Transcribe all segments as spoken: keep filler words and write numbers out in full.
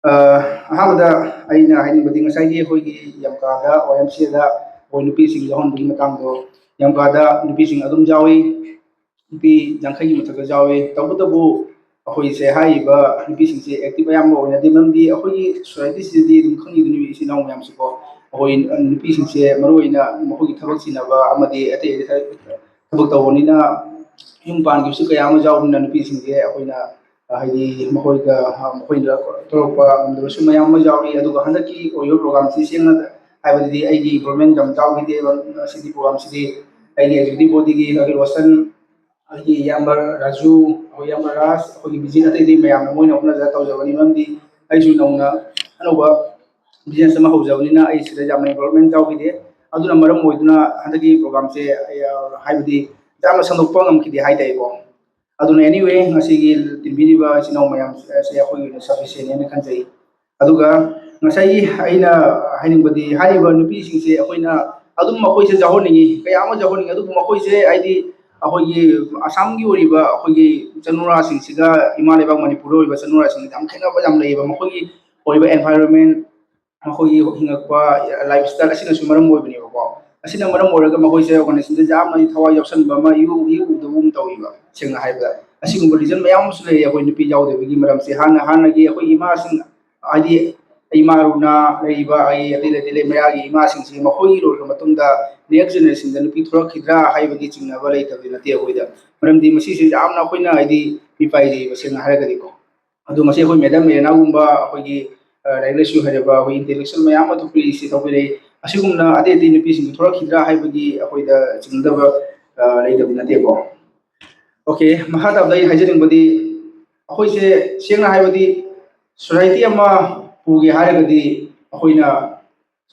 ꯑ, ꯑꯍꯥꯟꯕꯗ ꯑꯩꯅ ꯍꯥꯏꯅꯤꯡꯕꯗꯤ ꯉꯁꯥꯏꯒꯤ ꯑꯩꯈꯣꯏꯒꯤ ꯌꯥꯝꯀꯥꯗ, ꯋꯥꯏ ꯑꯦꯝ ꯁꯤ ꯑꯦꯗ ꯑꯩꯈꯣꯏ ꯅꯨꯄꯤꯁꯤꯡ ꯌꯥꯎꯍꯟꯕꯒꯤ ꯃꯇꯥꯡꯗꯣ, ꯌꯥꯝꯀꯥꯗ ꯅꯨꯄꯤꯁꯤꯡ ꯑꯗꯨꯝ ꯌꯥꯎꯏ, ꯅꯨꯄꯤ ꯌꯥꯡꯈꯩꯒꯤ ꯃꯊꯛꯇ ꯌꯥꯎꯏ꯫ ꯇꯧꯕꯇꯕꯨ ꯑꯩꯈꯣꯏꯁꯦ, ꯍꯥꯏꯔꯤꯕ ꯅꯨꯄꯤꯁꯤꯡꯁꯦ active ꯑꯌꯥꯝꯕ ꯑꯣꯏꯅꯗꯦ, ꯃꯔꯝꯗꯤ ꯑꯩꯈꯣꯏꯒꯤ society ꯁꯤꯗꯗꯤ ꯑꯗꯨꯝ ꯈꯪꯉꯤꯗꯨꯅꯤ ꯏꯆꯤꯜ ꯏꯅꯥꯎ ꯃꯌꯥꯝꯁꯤꯀꯣ, ꯑꯩꯈꯣꯏ ꯅꯨꯄꯤꯁꯤꯡꯁꯦ ꯃꯔꯨ ꯑꯣꯏꯅ ꯃꯈꯣꯏꯒꯤ ꯊꯕꯛ ꯆꯤꯟꯅꯕ ꯑꯃꯗꯤ ꯑꯇꯩ ꯑꯇꯩ ꯊꯕꯛ ꯇꯧꯕꯅꯤꯅ, ꯌꯨꯝ ꯄꯥꯟꯈꯤꯕꯁꯨ ꯀꯌꯥ ꯑꯃ ꯌꯥꯎꯕꯅꯤꯅ, ꯅꯨꯄꯤꯁꯤꯡꯁꯦ ꯑꯩꯈꯣꯏꯅ ꯍꯥꯏꯗꯤ ꯃꯈꯣꯏꯒ, ꯃꯈꯣꯏꯅ ꯊꯣꯛꯂꯛꯄ ꯉꯝꯗꯕꯁꯨ ꯃꯌꯥꯝ ꯑꯃ ꯌꯥꯎꯔꯤ꯫ ꯑꯗꯨꯒ ꯍꯟꯗꯛꯀꯤ ꯑꯣꯏꯔꯤꯕ program ꯁꯤ ꯁꯦꯡꯅ ꯍꯥꯏꯕꯗꯗꯤ ꯑꯩꯒꯤ involvement ꯌꯥꯝ ꯌꯥꯎꯈꯤꯗꯦ꯫ ꯁꯤꯒꯤ program ꯁꯤꯗꯤ ꯑꯩꯒꯤ executive body ꯒꯤ ꯑꯩꯒꯤ ꯔꯣꯁꯟ, ꯑꯩꯒꯤ ꯏꯌꯥꯝꯕ ꯔꯥꯖꯨ, ꯑꯩꯈꯣꯏ ꯏꯌꯥꯝꯕ ꯔꯥꯖ, ꯑꯩꯈꯣꯏꯒꯤ ꯕꯤꯖꯤꯟ, ꯑꯇꯩ ꯑꯇꯩ ꯃꯌꯥꯝꯅ ꯃꯣꯏꯅ ꯍꯣꯠꯅꯖꯔ ꯇꯧꯖꯕꯅꯤ꯫ ꯃꯔꯝꯗꯤ ꯑꯩꯁꯨ ꯅꯧꯅ ꯑꯅꯧꯕ business ꯑꯃ ꯍꯧꯖꯕꯅꯤꯅ ꯑꯩ ꯁꯤꯗ ꯌꯥꯝꯅ involvement ꯌꯥꯎꯈꯤꯗꯦ꯫ ꯑꯗꯨꯅ ꯃꯔꯝ ꯑꯣꯏꯗꯨꯅ ꯍꯟꯗꯛꯀꯤ program ꯁꯦ ꯑꯩ, ꯑ, ꯍꯥꯏꯕꯗꯤ ꯌꯥꯝꯅ ꯁꯟꯗꯣꯛꯄ ꯉꯝꯈꯤꯗꯦ ꯍꯥꯏꯇꯥꯔꯦꯀꯣ꯫ ꯑꯗꯨꯅ anyway, ꯉꯁꯤꯒꯤ ꯇꯤꯟꯕꯤꯔꯤꯕ ꯏꯆꯤꯟ ꯏꯅꯥꯎ ꯃꯌꯥꯝꯁꯦ ꯑꯩꯈꯣꯏꯒꯤ ꯑꯣꯏꯅ sufficient ꯍꯥꯏꯅ ꯈꯟꯖꯩ꯫ ꯑꯗꯨꯒ ꯉꯁꯥꯏꯒꯤ ꯑꯩꯅ ꯍꯥꯏꯅꯤꯡꯕꯗꯤ, ꯍꯥꯏꯔꯤꯕ ꯅꯨꯄꯤꯁꯤꯡꯁꯦ ꯑꯩꯈꯣꯏꯅ ꯑꯗꯨꯝ ꯃꯈꯣꯏꯁꯦ ꯌꯥꯎꯍꯟꯅꯤꯡꯉꯤ, ꯀꯌꯥ ꯑꯃ ꯌꯥꯎꯍꯟꯅꯤꯡꯉꯤ, ꯑꯗꯨꯕꯨ ꯃꯈꯣꯏꯁꯦ ꯍꯥꯏꯗꯤ ꯑꯩꯈꯣꯏꯒꯤ ꯑꯁꯥꯝꯒꯤ ꯑꯣꯏꯔꯤꯕ ꯑꯩꯈꯣꯏꯒꯤ ꯆꯅꯨꯔꯥꯁꯤꯡꯁꯤꯒ ꯏꯃꯥ ꯂꯩꯕꯥꯛ ꯃꯅꯤꯄꯨꯔꯗ ꯑꯣꯏꯔꯤꯕ ꯆꯅꯨꯔꯥꯁꯤꯡꯁꯤꯗ ꯌꯥꯝ ꯈꯦꯠꯅꯕ ꯌꯥꯝ ꯂꯩꯌꯦꯕ꯫ ꯃꯈꯣꯏꯒꯤ ꯑꯣꯏꯕ environment, ꯃꯈꯣꯏꯒꯤ ꯍꯤꯡꯉꯛꯄ lifestyle ꯑꯁꯤꯅꯁꯨ ꯃꯔꯝ ꯑꯣꯏꯕꯅꯦꯕꯀꯣ꯫ ꯑꯁꯤꯅ ꯃꯔꯝ ꯑꯣꯏꯔꯒ ꯃꯈꯣꯏꯁꯦ organization ꯗ ꯌꯥꯝꯅ ꯊꯋꯥꯏ ꯌꯥꯎꯁꯟꯕ ꯑꯃ ꯏꯎ ꯏꯎ ꯎꯗꯕꯒꯨꯝ ꯇꯧꯋꯦꯕ꯫ ꯁꯦꯡꯅ ꯍꯥꯏꯕꯗ, ꯑꯁꯤꯒꯨꯝꯕ reason ꯃꯌꯥꯝ ꯑꯃꯁꯨ ꯂꯩꯌꯦ ꯑꯩꯈꯣꯏ ꯅꯨꯄꯤ ꯌꯥꯎꯗꯕꯒꯤ ꯃꯔꯝꯁꯦ꯫ ꯍꯥꯟꯅ, ꯍꯥꯟꯅꯒꯤ ꯑꯩꯈꯣꯏ ꯏꯃꯥꯁꯤꯡ, ꯍꯥꯏꯗꯤ ꯏꯃꯥ ꯔꯨꯅꯥ ꯂꯩꯔꯤꯕ, ꯑꯩ ꯑꯇꯩ ꯑꯇꯩ ꯂꯩ, ꯃꯌꯥꯒꯤ ꯏꯃꯥꯁꯤꯡꯁꯤ ꯃꯈꯣꯏꯒꯤ ꯂꯣꯏꯔꯕ ꯃꯇꯨꯡꯗ next generation ꯗ ꯅꯨꯄꯤ ꯊꯣꯛꯂꯛꯈꯤꯗ꯭ꯔꯥ ꯍꯥꯏꯕꯒꯤ ꯆꯤꯡꯅꯕ ꯂꯩꯇꯕꯗꯤ ꯅꯠꯇꯦ ꯑꯩꯈꯣꯏꯗ꯫ ꯃꯔꯝꯗꯤ ꯃꯁꯤꯁꯦ ꯌꯥꯝꯅ ꯑꯩꯈꯣꯏꯅ ꯍꯥꯏꯗꯤ ꯃꯤꯄꯥꯏꯖꯩꯕ, ꯁꯦꯡꯅ ꯍꯥꯏꯔꯒꯗꯤꯀꯣ꯫ ꯑꯗꯣ ꯉꯁꯤ ꯑꯩꯈꯣꯏ ꯃꯦꯗꯥꯝ ꯃꯦꯔꯤꯅꯥꯒꯨꯝꯕ ꯑꯩꯈꯣꯏꯒꯤ, ꯑ, ꯂꯥꯏꯔꯤꯛ ꯂꯥꯏꯁꯨ ꯍꯩꯔꯕ ꯑꯩꯈꯣꯏ intellectual ꯃꯌꯥꯝ ꯑꯃ ꯊꯣꯛꯄꯤꯔꯛꯏꯁꯤ, ꯊꯣꯛꯄꯤꯔꯛꯏ꯫ ꯑꯁꯤꯒꯨꯝꯅ ꯑꯇꯩ ꯑꯇꯩ ꯅꯨꯄꯤꯁꯤꯡꯁꯨ ꯊꯣꯛꯂꯛꯈꯤꯗ꯭ꯔꯥ ꯍꯥꯏꯕꯒꯤ ꯑꯩꯈꯣꯏꯗ ꯆꯤꯡꯅꯗꯕ, ꯑ, ꯂꯩꯇꯕꯗꯤ ꯅꯠꯇꯦꯀꯣ꯫ Okay, ꯃꯈꯥ ꯇꯥꯕꯗ ꯑꯩ ꯍꯥꯏꯖꯅꯤꯡꯕꯗꯤ, ꯑꯩꯈꯣꯏꯁꯦ ꯁꯦꯡꯅ ꯍꯥꯏꯕꯗꯤ society ꯑꯃ ꯄꯨꯒꯦ ꯍꯥꯏꯔꯒꯗꯤ ꯑꯩꯈꯣꯏꯅ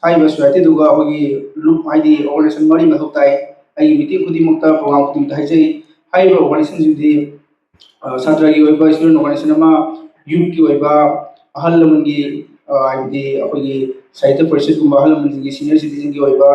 ꯍꯥꯏꯔꯤꯕ society ꯗꯨꯒ ꯑꯩꯈꯣꯏꯒꯤ ꯂꯨꯞ, ꯍꯥꯏꯗꯤ organization ꯃꯔꯤ ꯃꯊꯧ ꯇꯥꯏ꯫ ꯑꯩꯒꯤ meeting ꯈꯨꯗꯤꯡꯃꯛꯇ, program ꯈꯨꯗꯤꯡꯃꯛꯇ ꯍꯥꯏꯖꯩ꯫ ꯍꯥꯏꯔꯤꯕ organization ꯁꯤꯡꯗꯤ, ꯑ, ꯁꯥꯇ꯭ꯔꯒꯤ ꯑꯣꯏꯕ student organization ꯑꯃ, youth ꯀꯤ ꯑꯣꯏꯕ, ꯑꯍꯜ ꯂꯃꯟꯒꯤ, ꯑ, ꯍꯥꯏꯕꯗꯤ ꯑꯩꯈꯣꯏꯒꯤ ꯁꯥꯍꯤꯇ꯭ꯌ ꯄꯔꯤꯁꯠꯀꯨꯝꯕ ꯑꯍꯜ ꯂꯃꯟꯁꯤꯡꯒꯤ, senior citizen ꯒꯤ ꯑꯣꯏꯕ,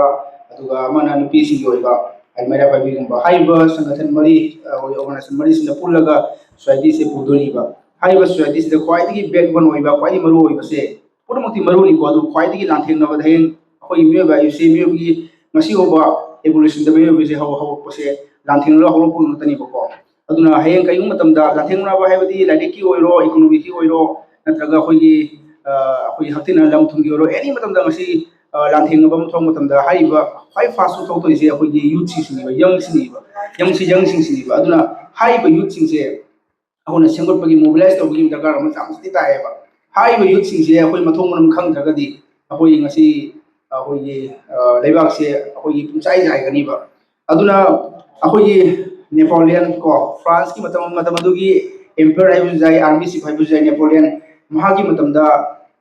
ꯑꯗꯨꯒ ꯑꯃꯅ ꯅꯨꯄꯤꯁꯤꯡꯒꯤ ꯑꯣꯏꯕ, ꯍꯥꯏꯗꯤ ꯃꯩꯔꯥ ꯄꯥꯏꯕꯤꯒꯨꯝꯕ꯫ ꯍꯥꯏꯔꯤꯕ ꯁꯪꯒꯊꯟ ꯃꯔꯤ, ꯑ, organization ꯃꯔꯤꯁꯤꯅ ꯄꯨꯜꯂꯒ society ꯁꯦ ꯄꯨꯗꯣꯔꯤꯕ꯫ ꯍꯥꯏꯔꯤꯕ ꯁꯣꯁꯥꯏꯇꯤꯁꯤꯗ ꯈ꯭ꯋꯥꯏꯗꯒꯤ ꯕꯦꯛꯕꯣꯟ ꯑꯣꯏꯕ, ꯈ꯭ꯋꯥꯏꯗꯒꯤ ꯃꯔꯨ ꯑꯣꯏꯕꯁꯦ ꯄꯨꯝꯅꯃꯛꯇꯤ ꯃꯔꯨꯅꯤꯀꯣ, ꯑꯗꯨ ꯈ꯭ꯋꯥꯏꯗꯒꯤ ꯂꯥꯟꯊꯦꯡꯅꯕꯗ ꯍꯌꯦꯡ ꯑꯩꯈꯣꯏꯒꯤ ꯃꯤꯑꯣꯏꯕ ꯍꯥꯏꯕꯁꯤ, ꯃꯤꯑꯣꯏꯕꯒꯤ ꯉꯁꯤ ꯐꯥꯎꯕ ꯏꯚꯣꯂꯨꯁꯟꯗ ꯃꯤꯑꯣꯏꯕꯁꯦ ꯍꯧ- ꯍꯧꯔꯛꯄꯁꯦ ꯂꯥꯟꯊꯦꯡꯅꯔꯒ ꯍꯧꯔꯛꯄ ꯉꯥꯛꯇꯅꯦꯕꯀꯣ꯫ ꯑꯗꯨꯅ ꯍꯌꯦꯡ ꯀꯩꯒꯨꯝꯕ ꯃꯇꯝꯗ ꯂꯥꯟꯊꯦꯡꯅꯔꯕ ꯍꯥꯏꯕꯗꯤ ꯂꯥꯏꯔꯤꯛꯀꯤ ꯑꯣꯏꯔꯣ, ꯏꯀꯣꯅꯣꯃꯤꯛꯀꯤ ꯑꯣꯏꯔꯣ, ꯅꯠꯇ꯭ꯔꯒ ꯑꯩꯈꯣꯏꯒꯤ ꯑ, ꯑꯩꯈꯣꯏꯒꯤ ꯍꯛꯊꯦꯡꯅ ꯂꯝ ꯊꯨꯝꯒꯤ ꯑꯣꯏꯔꯣ, ꯑꯦꯅꯤ ꯃꯇꯝꯗ ꯉꯁꯤ ꯑ, ꯂꯥꯟꯊꯦꯡꯅꯕ ꯑꯃ ꯊꯣꯛꯄ ꯃꯇꯝꯗ ꯍꯥꯏꯔꯤꯕ ꯈ꯭ꯋꯥꯏ ꯐꯥꯁꯇ ꯊꯣꯛꯇꯣꯏꯁꯦ ꯑꯩꯈꯣꯏꯒꯤ ꯌꯨꯠꯁꯤꯡꯁꯤꯅꯦꯕ, ꯌꯪꯁꯤꯡꯅꯦꯕ, ꯌꯪꯁꯤ ꯌꯪꯁꯤꯡꯁꯤꯅꯦꯕ꯫ ꯑꯗꯨꯅ ꯍꯥꯏꯔꯤꯕ ꯌꯨꯠꯁꯤꯡꯁꯦ ꯑꯩꯈꯣꯏꯅ ꯁꯦꯝꯒꯠꯄꯒꯤ, ꯃꯣꯕꯤꯂꯥꯏꯁ ꯇꯧꯕꯒꯤ ꯗꯔꯀꯥꯔ ꯑꯃ ꯌꯥꯝ ꯊꯤ ꯇꯥꯏꯌꯦꯕ꯫ ꯍꯥꯏꯔꯤꯕ ꯌꯨꯠꯁꯤꯡꯁꯦ ꯑꯩꯈꯣꯏ ꯃꯊꯣꯡ ꯃꯔꯝ ꯈꯪꯗ꯭ꯔꯒꯗꯤ ꯑꯩꯈꯣꯏꯒꯤ ꯉꯁꯤ ꯑꯩꯈꯣꯏꯒꯤ ꯑ, ꯂꯩꯕꯥꯛꯁꯦ ꯑꯩꯈꯣꯏꯒꯤ ꯄꯨꯡꯆꯥꯏ ꯆꯥꯏꯒꯅꯤꯕ꯫ ꯑꯗꯨꯅ ꯑꯩꯈꯣꯏꯒꯤ ꯅꯦꯄꯣꯂꯤꯌꯟ ꯀꯣ, ꯐ꯭ꯔꯥꯟꯁꯀꯤ ꯃꯇꯝ, ꯃꯇꯝ ꯑꯗꯨꯒꯤ ꯑꯦꯝꯄꯔꯔ ꯍꯥꯏꯕꯁꯨ ꯌꯥꯏ, ꯑꯥꯔꯃꯤ ꯆꯤꯐ ꯍꯥꯏꯕꯁꯨ ꯌꯥꯏ, ꯅꯦꯄꯣꯂꯤꯌꯟ, ꯃꯍꯥꯛꯀꯤ ꯃꯇꯝꯗ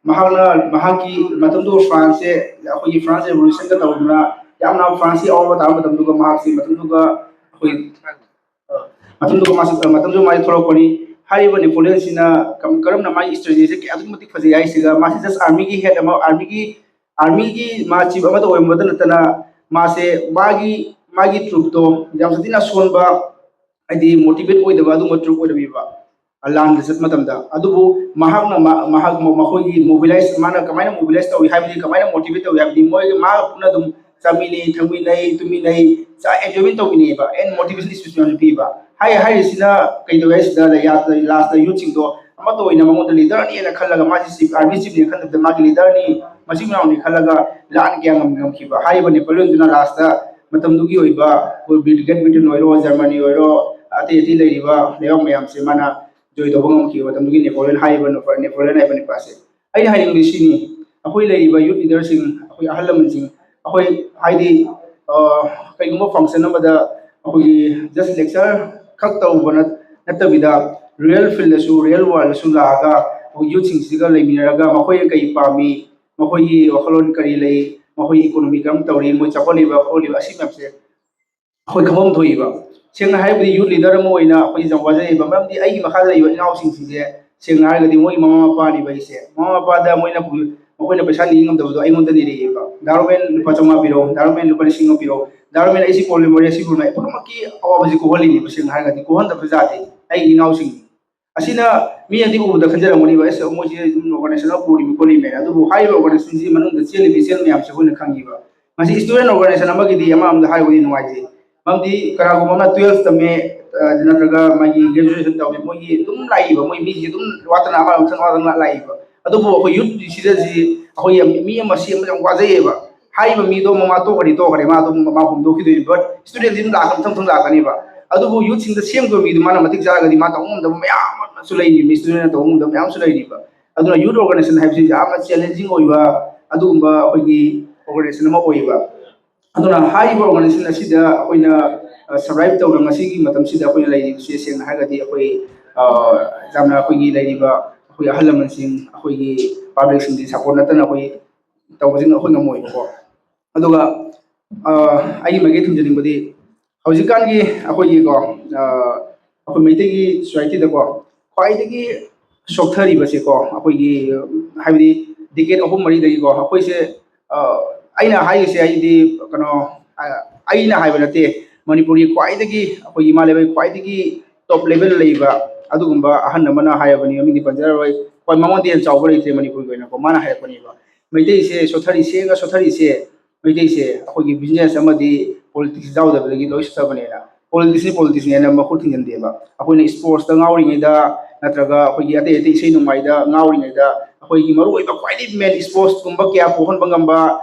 ꯃꯍꯥꯛꯅ, ꯃꯍꯥꯛꯀꯤ ꯃꯇꯝꯗꯨ ꯐ꯭ꯔꯥꯟꯁꯁꯦ, ꯑꯩꯈꯣꯏꯒꯤ ꯐ꯭ꯔꯥꯟꯁ ꯔꯦꯚꯣꯂꯨꯁꯟꯒ ꯇꯧꯗꯅ ꯌꯥꯝꯅ ꯐ꯭ꯔꯥꯟꯁꯀꯤ ꯑꯋꯥꯕ ꯇꯥꯕ ꯃꯇꯝꯗꯨꯒ ꯃꯍꯥꯛꯁꯤ ꯃꯇꯝꯗꯨꯒ ꯑꯩꯈꯣꯏ ꯃꯇꯝꯗꯨꯒ ꯃꯥꯁꯤ, ꯃꯇꯝꯗꯨ ꯃꯥꯁꯤ ꯊꯣꯛꯂꯛꯄꯅꯤ꯫ ꯍꯥꯏꯔꯤꯕ ꯅꯦꯄꯣꯂꯤꯌꯟꯁꯤꯅ ꯀꯝ-, ꯀꯔꯝꯅ ꯃꯥꯒꯤ ꯏꯁꯇ꯭ꯔꯦꯇꯦꯖꯤꯁꯦ ꯀꯌꯥ ꯑꯗꯨꯛꯀꯤ ꯃꯇꯤꯛ ꯐꯖꯩ ꯍꯥꯏꯁꯤꯒ, ꯃꯥꯁꯤ ꯖꯁ ꯑꯥꯔꯃꯤꯒꯤ ꯍꯦꯠ ꯑꯃ, ꯑꯥꯔꯃꯤꯒꯤ, ꯑꯥꯔꯃꯤꯒꯤ ꯃꯥ ꯆꯤꯐ ꯑꯃꯗ ꯑꯣꯏꯔꯝꯕꯗ ꯅꯠꯇꯅ ꯃꯥꯁꯦ ꯃꯥꯒꯤ, ꯃꯥꯒꯤ ꯇ꯭ꯔꯨꯞꯇꯣ ꯌꯥꯝ ꯁꯥꯊꯤꯅ ꯑꯁꯣꯟꯕ, ꯍꯥꯏꯗꯤ ꯃꯣꯇꯤꯚꯦꯠ ꯑꯣꯏꯗꯕ ꯑꯗꯨꯒꯨꯝꯕ ꯇ꯭ꯔꯨꯞ ꯑꯣꯏꯔꯝꯃꯤꯕ ꯂꯥꯟꯗ ꯆꯠꯄ ꯃꯇꯝꯗ꯫ ꯑꯗꯨꯕꯨ ꯃꯍꯥꯛꯅ ꯃ-, ꯃꯍꯥꯛ ꯃ-, ꯃꯈꯣꯏꯒꯤ ꯃꯣꯕꯤꯂꯥꯏꯁ, ꯃꯥꯅ ꯀꯃꯥꯏꯅ ꯃꯣꯕꯤꯂꯥꯏꯁ ꯇꯧꯏ ꯍꯥꯏꯕꯗꯤ, ꯀꯃꯥꯏꯅ ꯃꯣꯇꯤꯚꯦꯠ ꯇꯧꯏ ꯍꯥꯏꯕꯗꯤ, ꯃꯣꯏ ꯃꯥ ꯄꯨꯟꯅ ꯑꯗꯨꯝ ꯆꯥꯃꯤꯟꯅꯩ, ꯊꯛꯃꯤꯟꯅꯩ, ꯇꯨꯝꯃꯤꯟꯅꯩ, ꯆꯥ ꯑꯦꯟꯖꯣꯏꯃꯦꯟ ꯇꯧꯃꯤꯟꯅꯩꯑꯕ, ꯑꯦꯟ ꯃꯣꯇꯤꯚꯦꯁꯟ ꯁ꯭ꯄꯤꯆ ꯃꯌꯥꯝꯁꯨ ꯄꯤꯕ꯫ ꯍꯥꯏ ꯍꯥꯏꯔꯤꯁꯤꯅ ꯀꯩꯗꯧꯋꯦ ꯍꯥꯏꯁꯤꯗ, ꯂꯥꯁꯇ ꯌꯨꯠꯁꯤꯡꯗꯣ ꯑꯃꯠꯇ ꯑꯣꯏꯅ ꯃꯉꯣꯟꯗ ꯂꯤꯗꯔꯅꯦꯅ ꯈꯜꯂꯒ, ꯃꯥꯁꯤ ꯆꯤꯐ, ꯑꯥꯔꯃꯤ ꯆꯤꯐꯅꯦ ꯈꯟꯗꯕꯗ ꯃꯥꯒꯤ ꯂꯤꯗꯔꯅꯤ, ꯃꯆꯤꯟ ꯃꯅꯥꯎꯅꯤ ꯈꯜꯂꯒ ꯂꯥꯟ ꯀꯌꯥ ꯉꯝ-, ꯉꯝꯈꯤꯕ꯫ ꯍꯥꯏꯔꯤꯕ ꯅꯦꯄꯣꯂꯤꯌꯟꯗꯨꯅ ꯂꯥꯁꯇ ꯃꯇꯝꯗꯨꯒꯤ ꯑꯣꯏꯕ ꯑꯩꯈꯣꯏ ꯕ꯭ꯔꯤꯠ-, ꯒ꯭ꯔꯦꯠ ꯕ꯭ꯔꯤꯇꯦꯟ ꯑꯣꯏꯔꯣ, ꯖꯔꯃꯅꯤ ꯑꯣꯏꯔꯣ, ꯑꯇꯩ ꯑꯇꯩ ꯂꯩꯔꯤꯕ ꯂꯩꯕꯥꯛ ꯃꯌꯥꯝꯁꯦ ꯃꯥꯅ ꯖꯣꯏ ꯇꯧꯕ ꯉꯝꯈꯤꯕ ꯃꯇꯝꯗꯨꯒꯤ ꯅꯦꯄꯣꯂꯤꯌꯟ ꯍꯥꯏꯔꯤꯕ ꯅꯨꯄꯥ, ꯅꯦꯄꯣꯂꯤꯌꯟ ꯍꯥꯏꯕ ꯅꯨꯄꯥꯁꯦ꯫ ꯑꯩꯅ ꯍꯥꯏꯅꯤꯡꯕꯗꯤ ꯁꯤꯅꯤ, ꯑꯩꯈꯣꯏ ꯂꯩꯔꯤꯕ ꯌꯨꯠ ꯂꯤꯗꯔꯁꯤꯡ, ꯑꯩꯈꯣꯏ ꯑꯍꯜ ꯂꯃꯟꯁꯤꯡ, ꯑꯩꯈꯣꯏ ꯍꯥꯏꯗꯤ, ꯑ, ꯀꯩꯒꯨꯝꯕ ꯐꯪꯁꯟ ꯑꯃꯗ ꯑꯩꯈꯣꯏꯒꯤ ꯖꯁ ꯂꯦꯛꯆꯔ ꯈꯛ ꯇꯧꯕ ꯅꯠ-, ꯅꯠꯇꯕꯤꯗ, ꯔꯤꯌꯦꯜ ꯐꯤꯜꯗꯁꯨ, ꯔꯤꯌꯦꯜ ꯋꯥꯔꯜꯗꯁꯨ ꯂꯥꯛꯑꯒ ꯑꯩꯈꯣꯏ ꯌꯨꯠꯁꯤꯡꯁꯤꯒ ꯂꯩꯃꯤꯟꯅꯔꯒ ꯃꯈꯣꯏꯅ ꯀꯔꯤ ꯄꯥꯝꯃꯤ, ꯃꯈꯣꯏꯒꯤ ꯋꯥꯈꯜꯂꯣꯟ ꯀꯔꯤ ꯂꯩ, ꯃꯈꯣꯏ ꯏꯀꯣꯅꯣꯃꯤ ꯀꯔꯝ ꯇꯧꯔꯤ, ꯃꯣꯏ ꯆꯥꯎꯈꯠꯂꯤꯕ ꯈꯣꯠꯂꯤꯕ, ꯑꯁꯤ ꯃꯌꯥꯝꯁꯦ ꯑꯩꯈꯣꯏ ꯈꯪꯐꯝ ꯊꯣꯛꯏꯕ꯫ ꯁꯦꯡꯅ ꯍꯥꯏꯔꯕꯗꯤ ꯌꯨꯠ ꯂꯤꯗꯔ ꯑꯃ ꯑꯣꯏꯅ ꯑꯩꯈꯣꯏ ꯌꯥꯝ ꯋꯥꯖꯩꯕ, ꯃꯔꯝꯗꯤ ꯑꯩꯒꯤ ꯃꯈꯥꯗ ꯂꯩꯕ ꯏꯅꯥꯎꯁꯤꯡꯁꯤꯡꯁꯦ ꯁꯦꯡꯅ ꯍꯥꯏꯔꯒꯗꯤ ꯃꯣꯏꯒꯤ ꯃꯃꯥ ꯃꯄꯥꯅꯤꯕ ꯑꯩꯁꯦ꯫ ꯃꯃꯥ ꯃꯄꯥꯗ ꯃꯣꯏꯅ ꯄꯨ-, ꯃꯈꯣꯏꯅ ꯄꯩꯁꯥ ꯅꯤ ꯉꯝꯗꯕꯗꯣ ꯑꯩꯉꯣꯟꯗ ꯅꯤꯔꯛꯑꯦꯕ, "ꯗꯥ ꯔꯣꯃꯦꯟ ꯂꯨꯄꯥ ꯆꯥꯝꯃꯉꯥ ꯄꯤꯔꯛꯑꯣ, ꯗꯥ ꯔꯣꯃꯦꯟ ꯂꯨꯄꯥ ꯂꯤꯁꯤꯡ ꯑꯃ ꯄꯤꯔꯛꯑꯣ, ꯗꯥ ꯔꯣꯃꯦꯟ ꯑꯩ ꯁꯤ ꯄ꯭ꯔꯣꯕ꯭ꯂꯦꯝ ꯑꯣꯏꯔꯦ, ꯁꯤ ꯄ꯭ꯔꯣꯕ꯭ꯂꯦꯝ", ꯑꯩ ꯄꯨꯝꯅꯃꯛꯀꯤ ꯑꯋꯥꯕꯁꯤ ꯀꯣꯛꯍꯜꯂꯤꯅꯦꯕ꯫ ꯁꯦꯡꯅ ꯍꯥꯏꯔꯒꯗꯤ ꯀꯣꯛꯍꯟꯗꯕ ꯌꯥꯗꯦ ꯑꯩꯒꯤ ꯏꯅꯥꯎꯁꯤꯡ꯫ ꯑꯁꯤꯅ ꯃꯤꯅꯗꯤ ꯎꯕꯗ ꯈꯟꯖꯔꯝꯒꯅꯤꯕ, ꯑꯁ, ꯃꯣꯏꯁꯦ ꯑꯗꯨꯝ organization ꯑꯃ ꯄꯨꯔꯤꯕ ꯈꯣꯠꯂꯤꯕ ꯍꯥꯏꯅ꯫ ꯑꯗꯨꯕꯨ ꯍꯥꯏꯔꯤꯕ organizationꯁꯤ ꯃꯅꯨꯡꯗ ꯆꯦꯜꯂꯤꯕ ꯏꯆꯦꯜ ꯃꯌꯥꯝꯁꯦ ꯑꯩꯈꯣꯏꯅ ꯈꯪꯉꯤꯕ꯫ ꯃꯁꯤ student organization ꯑꯃꯒꯤꯗꯤ ꯑꯃꯔꯣꯝꯗ ꯍꯥꯏꯔꯕꯗꯤ ꯅꯨꯡꯉꯥꯏꯖꯩ, ꯃꯔꯝꯗꯤ ꯀꯅꯥꯒꯨꯝꯕ ꯑꯃꯅ twelve ꯇꯝꯃꯦ, ꯑ, ꯅꯠꯇ꯭ꯔꯒ ꯃꯥꯒꯤ graduation ꯇꯧꯔꯦ, ꯃꯣꯏꯒꯤ ꯑꯗꯨꯝ ꯂꯥꯛꯏꯕ, ꯃꯣꯏ ꯃꯤꯁꯦ ꯑꯗꯨꯝ ꯋꯥꯠꯇꯅ ꯑꯃ ꯃꯊꯪ ꯋꯥꯠꯇꯅ ꯂꯥꯛꯏꯕ꯫ ꯑꯗꯨꯕꯨ ꯑꯩꯈꯣꯏ youth ꯁꯤꯗꯗꯤ ꯑꯩꯈꯣꯏ ꯃꯤ ꯑꯃ ꯁꯦꯝꯕꯁꯦ ꯌꯥꯝ ꯋꯥꯖꯩꯌꯦꯕ꯫ ꯍꯥꯏꯔꯤꯕ ꯃꯤꯗꯣ ꯃꯃꯥ ꯇꯣꯛꯈ꯭ꯔꯗꯤ ꯇꯣꯛꯈ꯭ꯔꯦ, ꯃꯥ ꯑꯗꯨꯝ ꯃꯥ ꯍꯣꯡꯗꯣꯛꯈꯤꯗꯣꯏꯅꯤ, but studentꯁꯤ ꯑꯗꯨꯝ ꯂꯥꯛꯑꯒ ꯃꯊꯪ ꯃꯊꯪ ꯂꯥꯛꯀꯅꯦꯕ꯫ ꯑꯗꯨꯕꯨ youthꯁꯤꯡꯗ ꯁꯦꯝꯈꯤꯕ ꯃꯤꯗꯨ ꯃꯥꯅ ꯃꯇꯤꯛ ꯆꯥꯔꯒꯗꯤ ꯃꯥ ꯇꯧꯕ ꯉꯝꯗꯕ ꯃꯌꯥꯝ ꯑꯃꯁꯨ ꯂꯩꯔꯤꯕ, studentꯅ ꯇꯧꯕ ꯉꯝꯗꯕ ꯃꯌꯥꯝ ꯑꯃꯁꯨ ꯂꯩꯔꯤꯕ꯫ ꯑꯗꯨꯅ youth organization ꯍꯥꯏꯕꯁꯤ ꯌꯥꯝꯅ challenging ꯑꯣꯏꯕ ꯑꯗꯨꯒꯨꯝꯕ ꯑꯩꯈꯣꯏꯒꯤ organization ꯑꯃ ꯑꯣꯏꯌꯦꯕ꯫ ꯑꯗꯨꯅ ꯍꯥꯏꯔꯤꯕ organization ꯑꯁꯤꯗ ꯑꯩꯈꯣꯏꯅ, ꯑ, survive ꯇꯧꯅ ꯉꯁꯤꯒꯤ ꯃꯇꯝꯁꯤꯗ ꯑꯩꯈꯣꯏꯅ ꯂꯩꯔꯤꯕꯁꯦ, ꯁꯦꯡꯅ ꯍꯥꯏꯔꯒꯗꯤ ꯑꯩꯈꯣꯏ, ꯑ, ꯌꯥꯝꯅ ꯑꯩꯈꯣꯏꯒꯤ ꯂꯩꯔꯤꯕ ꯑꯩꯈꯣꯏ ꯑꯍꯜ ꯂꯃꯟꯁꯤꯡ, ꯑꯩꯈꯣꯏꯒꯤ publicꯁꯤꯡꯒꯤ support ꯅꯠꯇꯅ ꯑꯩꯈꯣꯏ ꯇꯧꯕꯁꯤꯡ ꯑꯩꯈꯣꯏ ꯉꯝꯃꯣꯏꯕꯀꯣ꯫ ꯑꯗꯨꯒ, ꯑ, ꯑꯩꯒꯤ ꯃꯥꯏꯀꯩ ꯊꯝꯖꯅꯤꯡꯕꯗꯤ ꯍꯧꯖꯤꯛꯀꯥꯟꯒꯤ ꯑꯩꯈꯣꯏꯒꯤꯀꯣ, ꯑ, ꯑꯩꯈꯣꯏ ꯃꯩꯇꯩꯒꯤ societyꯗꯀꯣ ꯈ꯭ꯋꯥꯏꯗꯒꯤ ꯁꯣꯛꯊꯔꯤꯕꯁꯦꯀꯣ, ꯑꯩꯈꯣꯏꯒꯤ, ꯍꯥꯏꯕꯗꯤ decade ꯑꯍꯨꯝ ꯃꯔꯤꯗꯒꯤꯀꯣ ꯑꯩꯈꯣꯏꯁꯦ, ꯑ, ꯑꯩꯅ ꯍꯥꯏꯔꯤꯁꯦ ꯑꯩꯗꯤ ꯀꯩꯅꯣ, ꯑ, ꯑꯩꯅ ꯍꯥꯏꯕ ꯅꯠꯇꯦ, ꯃꯅꯤꯄꯨꯔꯒꯤ ꯈ꯭ꯋꯥꯏꯗꯒꯤ, ꯑꯩꯈꯣꯏꯒꯤ ꯏꯃꯥ ꯂꯩꯕꯥꯛꯀꯤ ꯈ꯭ꯋꯥꯏꯗꯒꯤ top level ꯂꯩꯕ ꯑꯗꯨꯒꯨꯝꯕ ꯑꯍꯟ ꯑꯃꯅ ꯍꯥꯏꯔꯕꯅꯤ, ꯃꯃꯤꯡꯗꯤ ꯄꯟꯖꯔꯔꯣꯏ, ꯍꯣꯏ, ꯃꯉꯣꯟꯗ ꯍꯦꯟꯅ ꯆꯥꯎꯕ ꯂꯩꯇ꯭ꯔꯦ ꯃꯅꯤꯄꯨꯔꯒꯤ ꯑꯣꯏꯅꯀꯣ, ꯃꯥꯅ ꯍꯥꯏꯔꯛꯄꯅꯦꯕ꯫ ꯃꯩꯇꯩꯁꯦ ꯁꯣꯊꯔꯤꯁꯦꯒ ꯁꯣꯊꯔꯤꯁꯦ, ꯃꯩꯇꯩꯁꯦ ꯑꯩꯈꯣꯏꯒꯤ business ꯑꯃꯗꯤ politics ꯌꯥꯎꯗꯕꯗꯒꯤ ꯂꯣꯏ ꯁꯣꯊꯕꯅꯦꯅ꯫ Politicsꯅꯤ politicsꯅꯦꯅ ꯃꯈꯨꯠ ꯊꯤꯡꯖꯤꯟꯗꯦꯕ꯫ ꯑꯩꯈꯣꯏꯅ sportsꯇ ꯉꯥꯎꯔꯤꯉꯩꯗ, ꯅꯠꯇ꯭ꯔꯒ ꯑꯩꯈꯣꯏꯒꯤ ꯑꯇꯩ ꯑꯇꯩ ꯏꯁꯩ ꯅꯣꯡꯃꯥꯏꯗ ꯉꯥꯎꯔꯤꯉꯩꯗ, ꯑꯩꯈꯣꯏꯒꯤ ꯃꯔꯨꯑꯣꯏꯕ ꯈ꯭ꯋꯥꯏꯗꯒꯤ main sportsꯀꯨꯝꯕ ꯀꯌꯥ ꯄꯣꯛꯍꯟꯕ ꯉꯝꯕ,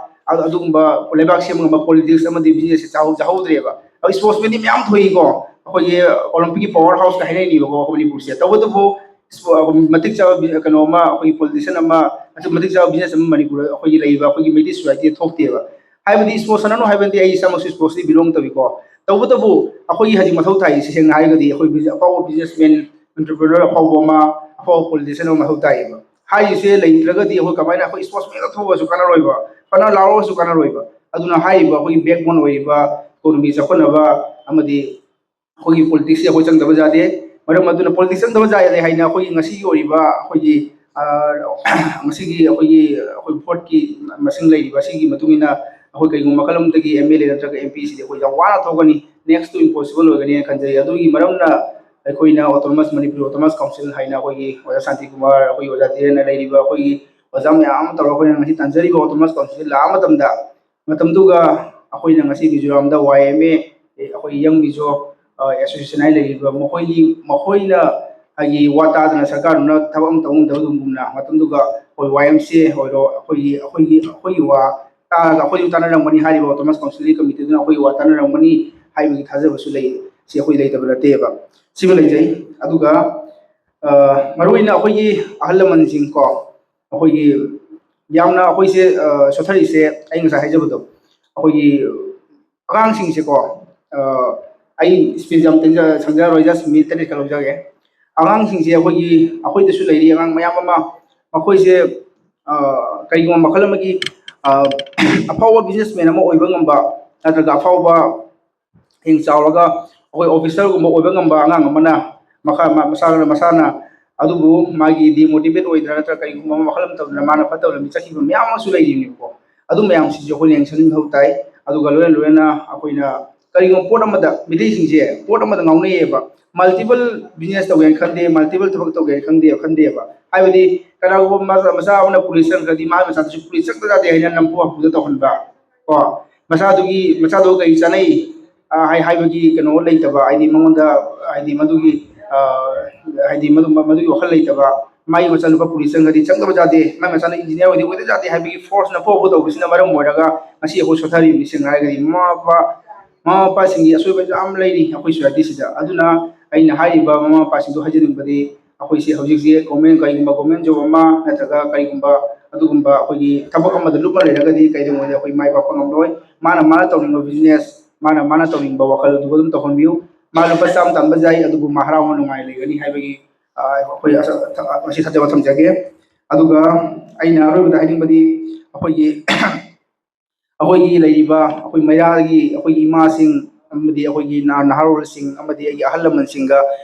ꯑ-, ꯑꯗꯨꯒꯨꯝꯕ ꯂꯩꯕꯥꯛ ꯁꯦꯝꯕ ꯉꯝꯕ politics ꯑꯃꯗꯤ businessꯁꯦ ꯆꯥꯎ-, ꯆꯥꯍꯧꯗ꯭ꯔꯦꯕ꯫ ꯑꯗꯨ sportsmanꯗꯤ ꯃꯌꯥꯝ ꯊꯣꯛꯏꯀꯣ, ꯑꯩꯈꯣꯏꯒꯤ Olympicꯀꯤ power houseꯀ ꯍꯥꯏꯅꯔꯤꯅꯦꯕꯀꯣ ꯑꯩꯈꯣꯏ ꯃꯅꯤꯄꯨꯔꯁꯦ꯫ ꯇꯧꯕꯇꯕꯨ ꯁ꯭ꯄꯣ-, ꯃꯇꯤꯛ ꯆꯥꯕ ꯕꯤ-, ꯀꯩꯅꯣ ꯑꯃ, ꯑꯩꯈꯣꯏꯒꯤ politician ꯑꯃ, ꯃꯇꯤꯛ ꯆꯥꯕ business ꯑꯃ ꯃꯅꯤꯄꯨꯔꯗ ꯑꯩꯈꯣꯏꯒꯤ ꯂꯩꯔꯤꯕ ꯑꯩꯈꯣꯏꯒꯤ ꯃꯩꯇꯩ societyꯗ ꯊꯣꯛꯇꯦꯕ꯫ ꯍꯥꯏꯕꯗꯤ sports ꯁꯥꯟꯅꯅꯨ ꯍꯥꯏꯕ ꯅꯠꯇꯦ, ꯑꯩ ꯏꯁꯥꯃꯛꯁꯨ sportsꯇ belong ꯇꯧꯏꯀꯣ꯫ ꯇꯧꯕꯇꯕꯨ ꯑꯩꯈꯣꯏꯒꯤ ꯍꯧꯖꯤꯛ ꯃꯊꯧ ꯇꯥꯏꯁꯦ ꯁꯦꯡꯅ ꯍꯥꯏꯔꯒꯗꯤ ꯑꯩꯈꯣꯏ ꯕꯤꯖ-, ꯑꯐꯥꯎꯕ businessman, entrepreneur ꯑꯐꯥꯎꯕ ꯑꯃ, ꯑꯐꯥꯎꯕ politician ꯑꯃ ꯃꯊꯧ ꯇꯥꯏꯌꯦꯕ꯫ ꯍꯥꯏꯔꯤꯁꯦ ꯂꯩꯇ꯭ꯔꯒꯗꯤ ꯑꯩꯈꯣꯏ ꯀꯃꯥꯏꯅ ꯑꯩꯈꯣꯏ sportsmanꯗ ꯊꯣꯛꯑꯁꯨ ꯀꯥꯟꯅꯔꯣꯏꯕ, ꯐꯅ ꯂꯥꯎꯔꯒꯁꯨ ꯀꯥꯟꯅꯔꯣꯏꯕ꯫ ꯑꯗꯨꯅ ꯍꯥꯏꯔꯤꯕ ꯑꯩꯈꯣꯏꯒꯤ backbone ꯑꯣꯏꯔꯤꯕ economy ꯆꯥꯎꯈꯠꯅꯕ ꯑꯃꯗꯤ ꯑꯩꯈꯣꯏꯒꯤ politicsꯁꯦ ꯑꯩꯈꯣꯏ ꯆꯪꯗꯕ ꯌꯥꯗꯦ꯫ ꯃꯔꯝ ꯑꯗꯨꯅ politics ꯆꯪꯗꯕ ꯌꯥꯗꯦ ꯍꯥꯏꯅ ꯑꯩꯈꯣꯏꯒꯤ ꯉꯁꯤꯒꯤ ꯑꯣꯏꯔꯤꯕ ꯑꯩꯈꯣꯏꯒꯤ, ꯑ, ꯉꯁꯤꯒꯤ ꯑꯩꯈꯣꯏꯒꯤ, ꯑꯩꯈꯣꯏ voteꯀꯤ ꯃꯁꯤꯡ ꯂꯩꯔꯤꯕ ꯑꯁꯤꯒꯤ ꯃꯇꯨꯡ ꯏꯟꯅ ꯑꯩꯈꯣꯏ ꯀꯔꯤꯒꯨꯝꯕ ꯃꯈꯜ ꯑꯃꯗꯒꯤ MLA ꯅꯠꯇ꯭ꯔꯒ MPꯁꯤꯗꯤ ꯑꯩꯈꯣꯏ ꯌꯥꯝ ꯋꯥꯅ ꯊꯣꯛꯀꯅꯤ, next to impossible ꯑꯣꯏꯒꯅꯤ ꯍꯥꯏꯅ ꯈꯟꯖꯩ꯫ ꯑꯗꯨꯒꯤ ꯃꯔꯝꯅ ꯑꯩꯈꯣꯏꯅ autonomous, ꯃꯅꯤꯄꯨꯔ autonomous council ꯍꯥꯏꯅ ꯑꯩꯈꯣꯏꯒꯤ ꯑꯣꯖꯥ ꯁꯥꯟꯇꯤꯀꯨꯃꯥꯔ, ꯑꯩꯈꯣꯏꯒꯤ ꯑꯣꯖꯥ ꯙꯤꯔꯦꯟꯅ ꯂꯩꯔꯤꯕ ꯑꯩꯈꯣꯏꯒꯤ ꯑꯣꯖꯥ ꯃꯌꯥꯝ ꯑꯃ ꯇꯧꯔꯒ ꯑꯩꯈꯣꯏꯅ ꯉꯁꯤ ꯇꯥꯟꯖꯔꯤꯕ autonomous council ꯂꯥꯛꯑ ꯃꯇꯝꯗ, ꯃꯇꯝꯗꯨꯒ ꯑꯩꯈꯣꯏꯅ ꯉꯁꯤ ꯃꯤꯖꯣꯔꯥꯝꯗ Y M A, ꯑꯩꯈꯣꯏ Young Mizo Association ꯍꯥꯏꯅ ꯂꯩꯔꯤꯕ ꯃꯈꯣꯏꯒꯤ, ꯃꯈꯣꯏꯅ ꯍꯥꯏꯗꯤ ꯋꯥ ꯇꯥꯗꯅ ꯁꯔꯀꯥꯔꯗꯨꯅ ꯊꯕꯛ ꯑꯃ ꯇꯧ ꯉꯝꯗꯕꯒꯨꯝꯅ, ꯃꯇꯝꯗꯨꯒ ꯑꯩꯈꯣꯏ Y M C A ꯑꯣꯏꯔꯣ, ꯑꯩꯈꯣꯏꯒꯤ, ꯑꯩꯈꯣꯏꯒꯤ, ꯑꯩꯈꯣꯏꯒꯤ ꯋꯥ ꯇꯥꯔꯒ ꯑꯩꯈꯣꯏꯁꯨ ꯇꯥꯟꯅꯔꯝꯒꯅꯤ, ꯍꯥꯏꯔꯤꯕ autonomous council committeeꯗꯨꯅ ꯑꯩꯈꯣꯏꯒꯤ ꯋꯥ ꯇꯥꯟꯅꯔꯝꯒꯅꯤ ꯍꯥꯏꯕꯒꯤ ꯊꯥꯖꯕꯁꯨ ꯂꯩ꯫ ꯁꯤ ꯑꯩꯈꯣꯏ ꯂꯩꯇꯕ ꯅꯠꯇꯦꯕ, ꯁꯤꯃ ꯂꯩꯖꯩ꯫ ꯑꯗꯨꯒ ꯃꯔꯨꯑꯣꯏꯅ ꯑꯩꯈꯣꯏꯒꯤ ꯑꯍꯜ ꯂꯃꯟꯁꯤꯡ ꯀꯣ, ꯑꯩꯈꯣꯏꯒꯤ ꯌꯥꯝꯅ ꯑꯩꯈꯣꯏꯁꯦ ꯁꯣꯊꯔꯤꯁꯦ, ꯑꯩ ꯉꯁꯥꯏ ꯍꯥꯏꯖꯕꯗꯣ, ꯑꯩꯈꯣꯏꯒꯤ ꯑꯉꯥꯡꯁꯤꯡꯁꯦꯀꯣ, ꯑꯩ speech ꯌꯥꯝ ꯇꯦꯟꯖ-, ꯁꯥꯡꯖꯔꯔꯣꯏ, just minute ꯇꯔꯦꯠ ꯈꯛ ꯂꯧꯖꯒꯦ꯫ ꯑꯉꯥꯡꯁꯤꯡꯁꯦ ꯑꯩꯈꯣꯏꯒꯤ, ꯑꯩꯈꯣꯏꯗꯁꯨ ꯂꯩꯔꯤ ꯑꯉꯥꯡ ꯃꯌꯥꯝ ꯑꯃ, ꯃꯈꯣꯏꯁꯦ ꯀꯔꯤꯒꯨꯝꯕ ꯃꯈꯜ ꯑꯃꯒꯤ ꯑꯐꯥꯎꯕ businessman ꯑꯃ ꯑꯣꯏꯕ ꯉꯝꯕ, ꯅꯠꯇ꯭ꯔꯒ ꯑꯐꯥꯎꯕ ꯍꯌꯦꯡ ꯆꯥꯎꯔꯒ ꯑꯩꯈꯣꯏ officerꯒꯨꯝꯕ ꯑꯣꯏꯕ ꯉꯝꯕ ꯑꯉꯥꯡ ꯑꯃꯅ ꯃꯈꯥ ꯃꯥ-, ꯃꯁꯥꯅ, ꯃꯁꯥꯅ ꯑꯗꯨꯕꯨ ꯃꯥꯒꯤ demotivate ꯑꯣꯏꯗꯅ ꯅꯠꯇ꯭ꯔꯒ ꯀꯔꯤꯒꯨꯝꯕ ꯑꯃ ꯋꯥꯈꯜ ꯑꯃ ꯇꯧꯗꯅ ꯃꯥꯅ ꯐꯠꯇꯕ ꯂꯝꯕꯤ ꯆꯠꯈꯤꯕ ꯃꯌꯥꯝ ꯑꯃꯁꯨ ꯂꯩꯔꯤꯕꯅꯦꯕꯀꯣ꯫ ꯑꯗꯨ ꯃꯌꯥꯝꯁꯤꯁꯨ ꯑꯩꯈꯣꯏꯅ ꯌꯦꯡꯁꯤꯟꯕ ꯃꯊꯧ ꯇꯥꯏ꯫ ꯑꯗꯨꯒ ꯂꯣꯏꯅ ꯂꯣꯏꯅꯅ ꯑꯩꯈꯣꯏꯅ ꯀꯔꯤꯒꯨꯝꯕ ꯄꯣꯠ ꯑꯃꯗ, ꯃꯤꯇꯩꯁꯤꯡꯁꯦ ꯄꯣꯠ ꯑꯃꯗ ꯉꯥꯎꯅꯩꯌꯦꯕ, multiple business ꯇꯧꯒꯦꯅ ꯈꯟꯗꯦ, multiple ꯊꯕꯛ ꯇꯧꯒꯦꯅ ꯈꯟꯗꯦ, ꯈꯟꯗꯦꯕ꯫ ꯍꯥꯏꯕꯗꯤ ꯀꯅꯥꯒꯨꯝꯕ ꯃꯆꯥ, ꯃꯆꯥ ꯑꯃꯅ ꯄꯨꯂꯤꯁ ꯆꯪꯈ꯭ꯔꯗꯤ ꯃꯥꯒꯤ ꯃꯆꯥꯗꯨꯁꯨ ꯄꯨꯂꯤꯁ ꯆꯪꯗ ꯌꯥꯗꯦ ꯍꯥꯏꯅ ꯅꯝꯐꯨ ꯍꯥꯐꯨꯗ ꯇꯧꯍꯟꯕ ꯀꯣ꯫ ꯃꯆꯥꯗꯨꯒꯤ, ꯃꯆꯥꯗꯣ ꯀꯔꯤ ꯆꯥꯅꯩ, ꯑ, ꯍꯥꯏ-, ꯍꯥꯏꯕꯒꯤ ꯀꯩꯅꯣ ꯂꯩꯇꯕ, ꯍꯥꯏꯗꯤ ꯃꯉꯣꯟꯗ, ꯍꯥꯏꯗꯤ ꯃꯗꯨꯒꯤ, ꯑ, ꯍꯥꯏꯗꯤ ꯃꯗꯨ-, ꯃꯗꯨꯒꯤ ꯋꯥꯈꯜ ꯂꯩꯇꯕ, ꯃꯥꯒꯤ ꯃꯆꯥꯅꯨꯄꯥ ꯄꯨꯂꯤꯁ ꯆꯪꯈ꯭ꯔꯗꯤ ꯆꯪꯗꯕ ꯌꯥꯗꯦ, ꯃꯥꯒꯤ ꯃꯆꯥꯅ engineer ꯑꯣꯏꯗꯤ ꯑꯣꯏꯗ ꯌꯥꯗꯦ ꯍꯥꯏꯕꯒꯤ force ꯅꯝꯐꯨ ꯍꯥꯐꯨ ꯇꯧꯕꯁꯤꯅ ꯃꯔꯝ ꯑꯣꯏꯔꯒ ꯉꯁꯤ ꯑꯩꯈꯣꯏ ꯁꯣꯊꯔꯤꯕꯅꯤ꯫ ꯁꯦꯡꯅ ꯍꯥꯏꯔꯒꯗꯤ ꯃꯃꯥ ꯃꯄꯥ, ꯃꯃꯥ ꯃꯄꯥꯁꯤꯡꯒꯤ ꯑꯁꯣꯏꯕ ꯌꯥꯝ ꯂꯩꯔꯤ ꯑꯩꯈꯣꯏ societyꯁꯤꯗ꯫ ꯑꯗꯨꯅ ꯑꯩꯅ ꯍꯥꯏꯔꯤꯕ ꯃꯃꯥ ꯃꯄꯥꯁꯤꯡꯗꯣ ꯍꯥꯏꯖꯅꯤꯡꯕꯗꯤ, ꯑꯩꯈꯣꯏꯁꯦ ꯍꯧꯖꯤꯛꯁꯦ government, ꯀꯔꯤꯒꯨꯝꯕ government job ꯑꯃ ꯅꯠꯇ꯭ꯔꯒ ꯀꯔꯤꯒꯨꯝꯕ ꯑꯗꯨꯒꯨꯝꯕ ꯑꯩꯈꯣꯏꯒꯤ ꯊꯕꯛ ꯑꯃꯗ ꯂꯨꯞꯅ ꯂꯩꯔꯒꯗꯤ ꯀꯩꯗꯧꯉꯩꯗ ꯑꯩꯈꯣꯏ ꯃꯥꯏ ꯄꯥꯛꯄ ꯉꯝꯂꯣꯏ꯫ ꯃꯥꯅ, ꯃꯥꯅ ꯇꯧꯅꯤꯡꯕ business, ꯃꯥꯅ, ꯃꯥꯅ ꯇꯧꯅꯤꯡꯕ ꯋꯥꯈꯜ ꯑꯗꯨ ꯑꯗꯨꯝ ꯇꯧꯍꯟꯕꯤꯌꯨ꯫ ꯃꯥ ꯂꯨꯄꯥ ꯆꯥꯝꯃ ꯇꯥꯟꯕ ꯌꯥꯏ, ꯑꯗꯨꯕꯨ ꯃꯥ ꯍꯔꯥꯎꯅ ꯅꯨꯡꯉꯥꯏꯅ ꯂꯩꯒꯅꯤ ꯍꯥꯏꯕꯒꯤ, ꯑ, ꯑꯩꯈꯣꯏ ꯑꯁ-, ꯊ-, ꯃꯁꯤ ꯊꯥꯖꯕ ꯊꯝꯖꯒꯦ꯫ ꯑꯗꯨꯒ ꯑꯩꯅ ꯑꯔꯣꯏꯕꯗ ꯍꯥꯏꯅꯤꯡꯕꯗꯤ, ꯑꯩꯈꯣꯏꯒꯤ, ꯑꯩꯈꯣꯏꯒꯤ ꯂꯩꯔꯤꯕ ꯑꯩꯈꯣꯏ ꯃꯩꯔꯥꯒꯤ ꯑꯩꯈꯣꯏꯒꯤ ꯏꯃꯥꯁꯤꯡ ꯑꯃꯗꯤ ꯑꯩꯈꯣꯏꯒꯤ ꯅꯍꯥ-, ꯅꯍꯥꯔꯣꯜꯁꯤꯡ ꯑꯃꯗꯤ ꯑꯩꯒꯤ ꯑꯍꯜ ꯂꯃꯟꯁꯤꯡꯒ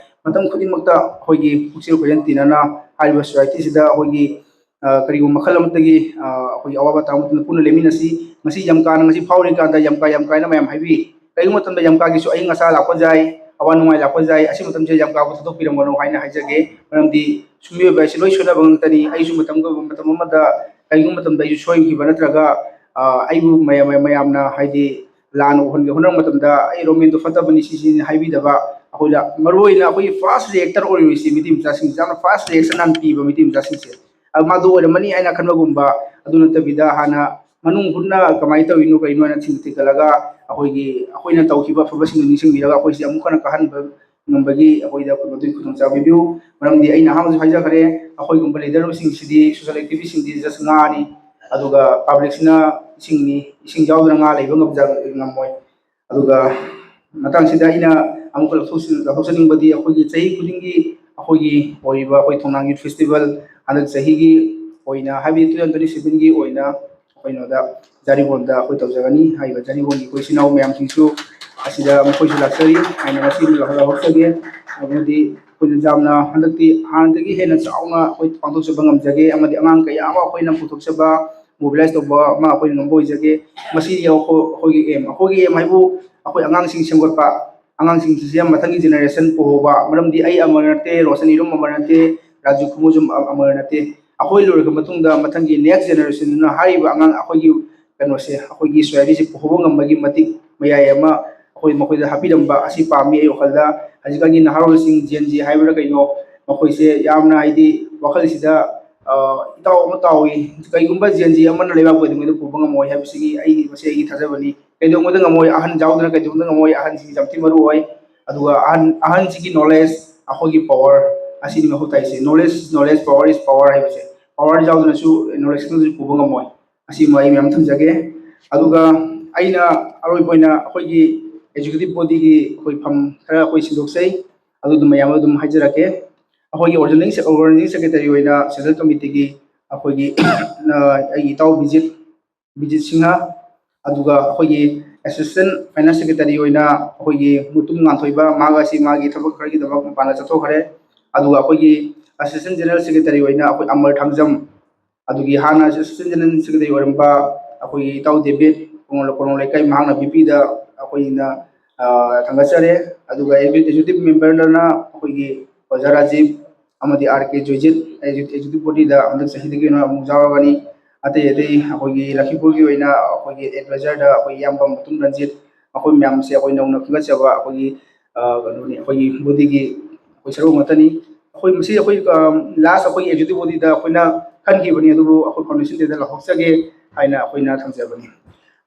ꯃꯇꯝ ꯈꯨꯗꯤꯡꯃꯛꯇ ꯑꯩꯈꯣꯏꯒꯤ ꯄꯨꯛꯆꯦꯜ ꯈꯣꯏꯖꯦꯜ ꯇꯤꯟꯅꯅ ꯍꯥꯏꯔꯤꯕ societyꯁꯤꯗ ꯑꯩꯈꯣꯏꯒꯤ, ꯑ, ꯀꯔꯤꯒꯨꯝꯕ ꯃꯈꯜ ꯑꯃꯠꯇꯒꯤ, ꯑ, ꯑꯩꯈꯣꯏꯒꯤ ꯑꯋꯥꯕ ꯇꯥꯔꯕ ꯃꯇꯝꯗ ꯄꯨꯟꯅ ꯂꯦꯞꯃꯤꯟꯅꯁꯤ꯫ ꯉꯁꯤ ꯌꯥꯝꯀꯥꯅ ꯉꯁꯤ ꯐꯥꯎꯔꯤꯀꯥꯟꯗ ꯌꯥꯝꯀꯥ, ꯌꯥꯝꯀꯥꯏꯅ ꯃꯌꯥꯝ ꯍꯥꯏꯕꯤ꯫ ꯀꯔꯤꯒꯨꯝꯕ ꯃꯇꯝꯗ ꯌꯥꯝꯀꯥꯒꯤꯁꯨ ꯑꯏꯪ ꯑꯁꯥ ꯂꯥꯛꯄ ꯌꯥꯏ꯫ ꯑꯋꯥ ꯅꯨꯡꯉꯥꯏ ꯂꯥꯛꯄ ꯌꯥꯏ꯫ ꯑꯁꯤ ꯃꯇꯝꯁꯦ ꯌꯥꯝ ꯀꯥꯕ ꯊꯥꯗꯣꯛꯄꯤꯔꯝꯒꯅꯨ ꯍꯥꯏꯅ ꯍꯥꯏꯖꯒꯦ꯫ ꯃꯔꯝꯗꯤ ꯁꯨꯝ ꯃꯤꯑꯣꯏꯕ ꯍꯥꯏꯁꯤ ꯂꯣꯏ ꯁꯣꯏꯅꯕ ꯉꯥꯛꯇꯅꯤ꯫ ꯑꯩꯁꯨ ꯃꯇꯝ ꯃꯇꯝ ꯑꯃꯗ ꯀꯔꯤꯒꯨꯝꯕ ꯃꯇꯝꯗ ꯑꯩꯁꯨ ꯁꯣꯏꯈꯤꯕ ꯅꯠꯇ꯭ꯔꯒ ꯑꯩꯕꯨ ꯃꯌꯥꯝ ꯃꯌꯥꯝꯅ ꯍꯥꯏꯗꯤ ꯂꯥꯟꯅ ꯎꯍꯟꯒꯦ ꯍꯣꯠꯅꯕ ꯃꯇꯝꯗ ꯑꯩ ꯔꯣꯃꯦꯟꯗꯣ ꯐꯠꯇꯕꯅꯤ ꯁꯤꯁꯤꯅꯤ ꯍꯥꯏꯕꯤꯗꯕ, ꯑꯩꯈꯣꯏꯗ ꯃꯔꯨꯑꯣꯏꯅ ꯑꯩꯈꯣꯏꯒꯤ ꯐꯥꯁ ꯔꯤꯌꯦꯛꯇꯔ ꯑꯣꯏꯔꯤꯕꯁꯤ ꯃꯩꯇꯩ ꯃꯆꯥꯁꯤꯡꯁꯤ ꯌꯥꯝꯅ ꯐꯥꯁ ꯔꯤꯌꯦꯛꯁꯟ ꯍꯥꯟꯅ ꯄꯤꯕ ꯃꯩꯇꯩ ꯃꯆꯥꯁꯤꯡꯁꯦ꯫ ꯃꯥꯗꯣ ꯑꯣꯏꯔꯝꯃꯅꯤ ꯍꯥꯏꯅ ꯈꯟꯕꯒꯨꯝꯕ꯫ ꯑꯗꯨ ꯅꯠꯇꯕꯤꯗ ꯍꯥꯟꯅ ꯃꯅꯨꯡ ꯍꯨꯠꯅ ꯀꯃꯥꯏꯅ ꯇꯧꯔꯤꯅꯣ ꯀꯩꯅꯣ ꯍꯥꯏꯅ ꯊꯤꯡ ꯊꯤꯡꯒꯠꯂꯒ ꯑꯩꯈꯣꯏꯒꯤ ꯑꯩꯈꯣꯏꯅ ꯇꯧꯈꯤꯕ ꯑꯐꯕꯁꯤꯡꯗꯨ ꯅꯤꯡꯁꯤꯡꯕꯤꯔꯒ ꯑꯩꯈꯣꯏꯁꯦ ꯑꯃꯨꯛ ꯍꯟꯅ ꯀꯥꯍꯟꯕ ꯉꯝꯕꯒꯤ ꯑꯩꯈꯣꯏꯗ ꯃꯗꯨꯒꯤ ꯈꯨꯗꯣꯡꯆꯥꯕ ꯄꯤꯕꯤꯌꯨ꯫ ꯃꯔꯝꯗꯤ ꯑꯩꯅ ꯑꯍꯥꯟꯕꯁꯨ ꯍꯥꯏꯖꯈ꯭ꯔꯦ, ꯑꯩꯈꯣꯏꯒꯨꯝꯕ ꯂꯤꯗꯔꯁꯤꯡꯁꯤꯗꯤ, ꯁꯣꯁꯤꯌꯦꯜ ꯑꯦꯛꯇꯤꯚꯤꯁꯁꯤꯡꯗꯤ ꯖꯁ ꯉꯥꯅꯤ, ꯑꯗꯨꯒ ꯄꯕ꯭ꯂꯤꯛꯁꯤꯅ ꯏꯁꯤꯡꯅꯤ, ꯏꯁꯤꯡ ꯌꯥꯎꯗꯅ ꯉꯥ ꯂꯩꯕ ꯉꯝꯖ ꯉꯝꯃꯣꯏ꯫ ꯑꯗꯨꯒ ꯃꯇꯥꯡꯁꯤꯗ ꯑꯩꯅ ꯑꯃꯨꯛꯀ ꯂꯧꯊꯣꯛꯆ- ꯂꯧꯊꯣꯛꯆꯅꯤꯡꯕꯗꯤ, ꯑꯩꯈꯣꯏꯒꯤ ꯆꯍꯤ ꯈꯨꯗꯤꯡꯒꯤ ꯑꯩꯈꯣꯏꯒꯤ ꯑꯣꯏꯔꯤꯕ ꯑꯩꯈꯣꯏ ꯊꯣꯡꯅꯥꯡꯒꯤ ꯐꯦꯁꯇꯤꯚꯦꯜ ꯍꯟꯗꯛ ꯆꯍꯤꯒꯤ ꯑꯣꯏꯅ, ꯍꯥꯏꯕꯗꯤ ꯇꯨ ꯊꯥꯎꯖꯟ ꯇ꯭ꯋꯦꯟꯇꯤ ꯁꯚꯦꯟꯒꯤ ꯑꯣꯏꯅ ꯑꯩꯈꯣꯏꯅꯣꯗ ꯖꯥꯔꯤꯕꯣꯟꯗ ꯑꯩꯈꯣꯏ ꯇꯧꯖꯒꯅꯤ꯫ ꯍꯥꯏꯔꯤꯕ ꯖꯥꯔꯤꯕꯣꯟꯒꯤ ꯑꯩꯈꯣꯏ ꯏꯆꯤꯟ ꯏꯅꯥꯎ ꯃꯌꯥꯝꯁꯤꯡꯁꯨ ꯑꯁꯤꯗ ꯃꯈꯣꯏꯁꯨ ꯂꯥꯛꯆꯔꯤ ꯍꯥꯏꯅ ꯉꯁꯤ ꯂꯥꯎꯍꯧꯖꯒꯦ꯫ ꯑꯃꯗꯤ ꯑꯩꯈꯣꯏꯅ ꯌꯥꯝꯅ ꯍꯟꯗꯛꯇꯤ ꯍꯥꯟꯅꯗꯒꯤ ꯍꯦꯟꯅ ꯆꯥꯎꯅ ꯑꯩꯈꯣꯏ ꯄꯥꯡꯊꯣꯛꯆꯕ ꯉꯝꯖꯒꯦ꯫ ꯑꯃꯗꯤ ꯑꯉꯥꯡ ꯀꯌꯥ ꯑꯃ ꯑꯩꯈꯣꯏꯅ ꯄꯨꯊꯣꯛꯆꯕ, ꯃꯣꯕꯤꯂꯥꯏꯁ ꯇꯧꯕ ꯑꯃ ꯑꯩꯈꯣꯏꯅ ꯉꯝꯕ ꯑꯣꯏꯖꯒꯦ꯫ ꯃꯁꯤꯗꯤ ꯑꯩꯈꯣꯏ- ꯑꯩꯈꯣꯏꯒꯤ ꯑꯦꯝ ꯑꯩꯈꯣꯏꯒꯤ ꯑꯦꯝ ꯍꯥꯏꯕꯨ ꯑꯩꯈꯣꯏ ꯑꯉꯥꯡꯁꯤꯡ ꯁꯦꯝꯒꯠꯄ, ꯑꯉꯥꯡꯁꯤꯡꯁꯤꯁꯦ ꯃꯊꯪꯒꯤ ꯖꯦꯅꯦꯔꯦꯁꯟ ꯄꯨꯍꯧꯕ꯫ ꯃꯔꯝꯗꯤ ꯑꯩ ꯑꯃꯔ ꯅꯠꯇꯦ, ꯔꯣꯁꯟ ꯏꯔꯨꯝ ꯑꯃꯔ ꯅꯠꯇꯦ, ꯔꯥꯖꯨ ꯈꯨꯃꯨꯖꯨ ꯑꯃꯔ ꯅꯠꯇꯦ꯫ ꯑꯩꯈꯣꯏ ꯂꯣꯏꯔꯕ ꯃꯇꯨꯡꯗ ꯃꯊꯪꯒꯤ ꯅꯦꯛꯁ ꯖꯦꯅꯦꯔꯦꯁꯟꯗꯨꯅ ꯍꯥꯏꯔꯤꯕ ꯑꯉꯥꯡ ꯑꯩꯈꯣꯏꯒꯤ ꯀꯩꯅꯣꯁꯦ, ꯑꯩꯈꯣꯏꯒꯤ ꯁꯣꯁꯥꯏꯇꯤꯁꯦ ꯄꯨꯍꯧꯕ ꯉꯝꯕꯒꯤ ꯃꯇꯤꯛ ꯃꯌꯥꯏ ꯑꯃ ꯑꯩꯈꯣꯏ ꯃꯈꯣꯏꯗ ꯍꯥꯞꯄꯤꯔꯝꯕ ꯑꯁꯤ ꯄꯥꯝꯃꯤ꯫ ꯑꯩ ꯋꯥꯈꯜꯗ ꯍꯧꯖꯤꯛꯀꯥꯟꯒꯤ ꯅꯍꯥꯔꯣꯜꯁꯤꯡ, ꯖꯦꯟ ꯖꯤ ꯍꯥꯏꯕ꯭ꯔꯥ ꯀꯩꯅꯣ, ꯃꯈꯣꯏꯁꯦ ꯌꯥꯝꯅ ꯍꯥꯏꯗꯤ ꯋꯥꯈꯜꯁꯤꯗ ꯏꯇꯥꯎ ꯑꯃ ꯇꯥꯎꯏ꯫ ꯀꯩꯒꯨꯝꯕ ꯖꯦꯟ ꯖꯤ ꯑꯃꯅ ꯂꯩꯕꯥꯛꯄꯨ ꯀꯩꯗꯧꯉꯩꯗ ꯄꯨꯕ ꯉꯝꯃꯣꯏ ꯍꯥꯏꯕꯁꯤꯒꯤ ꯑꯩ ꯃꯁꯤ ꯑꯩꯒꯤ ꯊꯥꯖꯕꯅꯤ꯫ ꯀꯩꯗꯧꯉꯩꯗ ꯉꯝꯃꯣꯏ? ꯑꯍꯟ ꯌꯥꯎꯗꯅ ꯀꯩꯗꯧꯉꯩꯗ ꯉꯝꯃꯣꯏ? ꯑꯍꯟꯁꯤꯡꯁꯤ ꯌꯥꯝ ꯊꯤ ꯃꯔꯨ ꯑꯣꯏ꯫ ꯑꯗꯨꯒ ꯑꯍꯟ ꯑꯍꯟꯁꯤꯒꯤ ꯅꯣꯂꯦꯖ, ꯑꯩꯈꯣꯏꯒꯤ ꯄꯋꯥꯔ, ꯑꯁꯤꯅꯤ ꯃꯍꯨꯠ ꯇꯥꯏꯁꯦ꯫ Knowledge is knowledge, power is power ꯍꯥꯏꯕꯁꯦ꯫ ꯄꯋꯥꯔ ꯌꯥꯎꯗꯅꯁꯨ ꯅꯣꯂꯦꯖ ꯈꯛꯇꯁꯨ ꯄꯨꯕ ꯉꯝꯃꯣꯏ꯫ ꯑꯁꯤꯃ ꯑꯩ ꯃꯌꯥꯝ ꯊꯝꯖꯒꯦ꯫ ꯑꯗꯨꯒ ꯑꯩꯅ ꯑꯔꯣꯏꯕ ꯑꯣꯏꯅ ꯑꯩꯈꯣꯏꯒꯤ ꯑꯦꯛꯖꯤꯀ꯭ꯌꯨꯇꯤꯚ ꯕꯣꯗꯤꯒꯤ ꯑꯩꯈꯣꯏ ꯐꯝ ꯈꯔ ꯑꯩꯈꯣꯏ ꯁꯤꯟꯗꯣꯛꯆꯩ꯫ ꯑꯗꯨꯗꯨ ꯃꯌꯥꯝ ꯑꯗꯨꯝ ꯍꯥꯏꯖꯔꯛꯀꯦ꯫ ꯑꯩꯈꯣꯏꯒꯤ ꯑꯣꯔꯒꯅꯥꯏꯖꯤꯡ ꯑꯣꯔꯒꯅꯥꯏꯖꯤꯡ ꯁꯦꯀ꯭ꯔꯦꯇꯔꯤ ꯑꯣꯏꯅ ꯁꯦꯟꯇ꯭ꯔꯦꯜ ꯀꯃꯤꯇꯤꯒꯤ ꯑꯩꯈꯣꯏꯒꯤ ꯑꯩꯒꯤ ꯏꯇꯥꯎ ꯕꯤꯖꯤꯠ ꯕꯤꯖꯤꯠ ꯁꯤꯡꯍ, ꯑꯗꯨꯒ ꯑꯩꯈꯣꯏꯒꯤ ꯑꯦꯁꯤꯁꯇꯦꯟ ꯐꯥꯏꯅꯥꯟꯁ ꯁꯦꯀ꯭ꯔꯦꯇꯔꯤ ꯑꯣꯏꯅ ꯑꯩꯈꯣꯏꯒꯤ ꯃꯨꯇꯨꯝ ꯉꯥꯟꯊꯣꯏꯕ, ꯃꯥꯒ ꯑꯁꯤ ꯃꯥꯒꯤ ꯊꯕꯛ ꯈꯔꯒꯤꯗꯃꯛ ꯃꯄꯥꯟꯗ ꯆꯠꯊꯣꯛꯈ꯭ꯔꯦ꯫ ꯑꯗꯨꯒ ꯑꯩꯈꯣꯏꯒꯤ ꯑꯦꯁꯤꯁꯇꯦꯟ ꯖꯦꯅꯔꯦꯜ ꯁꯦꯀ꯭ꯔꯦꯇꯔꯤ ꯑꯣꯏꯅ ꯑꯩꯈꯣꯏ ꯑꯃꯔ ꯊꯥꯡꯖꯝ, ꯑꯗꯨꯒꯤ ꯍꯥꯟꯅ ꯑꯦꯁꯤꯁꯇꯦꯟ ꯖꯦꯅꯔꯦꯜ ꯁꯦꯀ꯭ꯔꯦꯇꯔꯤ ꯑꯣꯏꯔꯝꯕ ꯑꯩꯈꯣꯏꯒꯤ ꯏꯇꯥꯎ ꯗꯦꯕꯤꯠ ꯀꯣꯡꯂꯣꯡ ꯂꯩꯀꯥꯏ, ꯃꯍꯥꯛꯅ ꯕꯤ ꯄꯤꯗ ꯑꯩꯈꯣꯏꯅ ꯊꯥꯡꯒꯠꯆꯔꯤ꯫ ꯑꯗꯨꯒ executive memberꯗꯅ ꯑꯩꯈꯣꯏꯒꯤ ꯑꯣꯖꯥ ꯔꯥꯖꯤꯞ ꯑꯃꯗꯤ R K ꯖꯣꯏꯖꯤꯠ, executive bodyꯗ ꯍꯟꯗꯛ ꯆꯍꯤꯗꯒꯤ ꯑꯣꯏꯅ ꯑꯃꯨꯛ ꯌꯥꯎꯔꯒꯅꯤ꯫ ꯑꯇꯩ ꯑꯇꯩ ꯑꯩꯈꯣꯏꯒꯤ ꯂꯛꯈꯤꯄꯨꯔꯒꯤ ꯑꯣꯏꯅ ꯑꯩꯈꯣꯏꯒꯤ advisorꯗ ꯑꯩꯈꯣꯏ ꯏꯌꯥꯝꯕ ꯃꯇꯨꯝ ꯔꯟꯖꯤꯠ, ꯑꯩꯈꯣꯏ ꯃꯌꯥꯝꯁꯦ ꯑꯩꯈꯣꯏ ꯅꯧꯅ ꯈꯟꯒꯠꯆꯕ ꯑꯩꯈꯣꯏꯒꯤ ꯀꯩꯅꯣꯅꯤ, ꯑꯩꯈꯣꯏꯒꯤ bodyꯒꯤ ꯑꯩꯈꯣꯏ ꯁꯔꯨꯛ ꯉꯥꯛꯇꯅꯤ꯫ ꯑꯩꯈꯣꯏ ꯃꯁꯤ ꯑꯩꯈꯣꯏ last ꯑꯩꯈꯣꯏꯒꯤ executive bodyꯗ ꯑꯩꯈꯣꯏꯅ ꯈꯟꯈꯤꯕꯅꯤ, ꯑꯗꯨꯕꯨ ꯑꯩꯈꯣꯏ foundation dayꯗ ꯂꯧꯍꯧꯖꯒꯦ ꯍꯥꯏꯅ ꯑꯩꯈꯣꯏꯅ ꯊꯝꯖꯕꯅꯤ꯫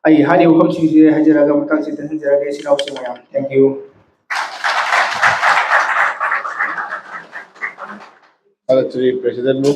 ꯑꯩ ꯍꯥꯏꯔꯤꯕ ꯋꯥꯐꯝꯁꯤꯡꯁꯦ ꯍꯥꯏꯖꯔꯒ ꯃꯇꯥꯡꯁꯤꯗ ꯊꯝꯖꯔꯒꯦ, ꯏꯆꯤꯜ ꯏꯅꯥꯎꯁꯤꯡ ꯃꯌꯥꯝ꯫ Thank you꯫ ꯊꯥꯒꯠꯆꯔꯤ presidentꯕꯨ꯫